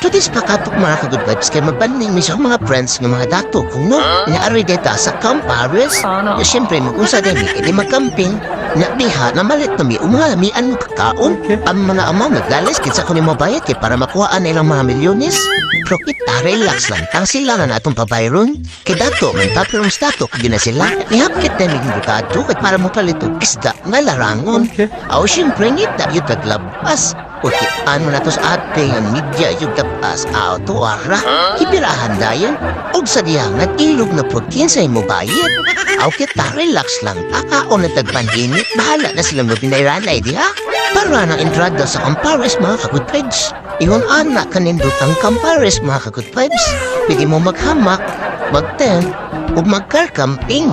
After this pakatok, mga ka-good vibes, kay mabanding mi sa mga friends nga mga dato kung no, naari deta sa Camp Paris. Sana. Ya, siyempre, mag-usa din mi, edi magcamping. Na diha, namalit na mi, mga lamian kakaon. Ang mga amang naglalis, kinsa ko ni mo bayad kay para makuhaan nilang mga milyones. Pero kita, relax lang. Tang sila na natong pabayron. Kay dato, man tapirong stato, kag na sila. Nihapkit na miging bukado, kay para mo palito isda nga larangon. Aw, siyempre, ngita, yung taglabas. Okay, ano na to sa ating ang media yung tapas aw to ara. Hipirahan dayon. Og sa diha nag-ilog na po kinsay mo bayad. Aw kita, relax lang. Akaon na tagpanhinit. Bahala na silang mabinayranay diha. Para ng entrada sa Campares, mga ka-good vibes. Ingon ana kanindot ang Campares, mga ka-good vibes. Pwede mo maghamak, mag-tent, ug mag-car camping.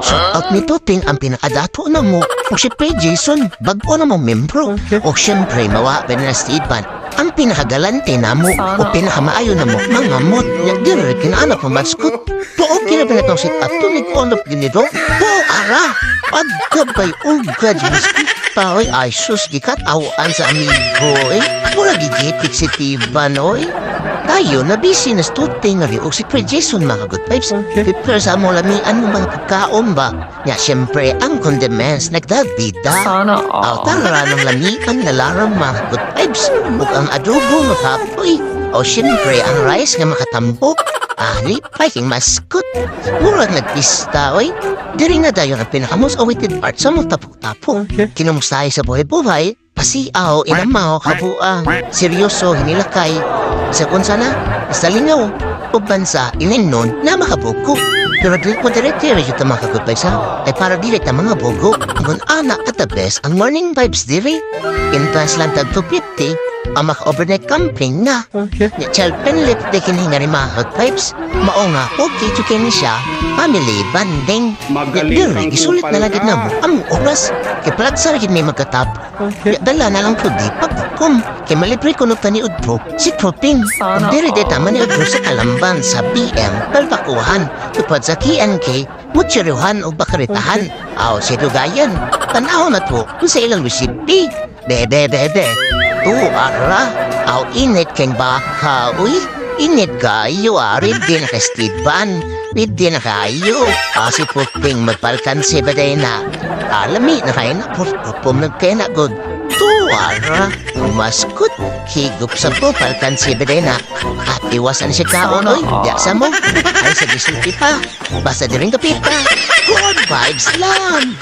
Shout out ni Tuting ang pinakadato na mo. O si Pre Jason, bago na mo membro. O siyempre, mawa pa na Stephen. Ang pinakagalante na mo o pinakamaayo na mo, mga mot, nagdirir kinaanak mo maskot. Tuo kina pa natong set up to nag-on up ginito. Tuo ara! Pagkabay ugad, maskot pa, oy, ay sus, gikat awan sa amigo, eh. Mura gigitik si Tiban, oy. Tayo, na busy na stuting nga rin og si Pre Jason, mga good vibes. Prepare sa mo lamian mo mga pagkaon ba? Nga, siyempre, ang condiments nagdabida. Sana Aw, all. tara ng lamian na larang, mga good vibes. Ug ang adobo nga kapoy. O siyempre, ang rice nga makatambok. Ali, king maskot. Murag nagpista, oy. Diri na dayon ang pinaka-most awaited part sa mong tapok-tapok. Kinumustahay sa buhay-buhay, pasiaw, inamaw, kabuang, seryoso, hinilakay. Sa kung sana, sa lingaw, uban sa ilinon na makabuko. Pero dili ko dire-dire yung mga ka-good vibes ha. Ay para dili ta mga bogo. Kung ana at the best ang morning vibes diri. Entrance lang tag 250 ang maka-overnight camping na. Nya child friendly di kini nga ni mga good vibes. Mao nga okay to kini siya. Family bonding. Magaling Nya diri kang gisulit na kupal lang gid ka. na mo ang oras. Kay plagsa ra gid may magkatap. Nya dala na lang pud di pagkom. Kay malibre kuno ta ni Udto si Troping. Sana Diri di all. tama ni Udto sa Kalamban sa BM Balbakuhan. Tupad sa KNK Mutsiruhan o Bakaritahan. Aw si Dugayan. Tanaw na to kung sa ilang recipe. Bebe bebe. Tu ara. Aw init keng baka. Uy. Init kayo ari di na kastiban. Di na kayo. Aw si Puping magpalkansi ba day na. Alami na kayo na pupum nagkaya na good. Tu ara. Umaskot. Higup sa po palkansi ba day na. At iwasan siya kaon oy. Di sa mo. Ay sa gisulti pa. Basta di rin kapita. Good vibes lang.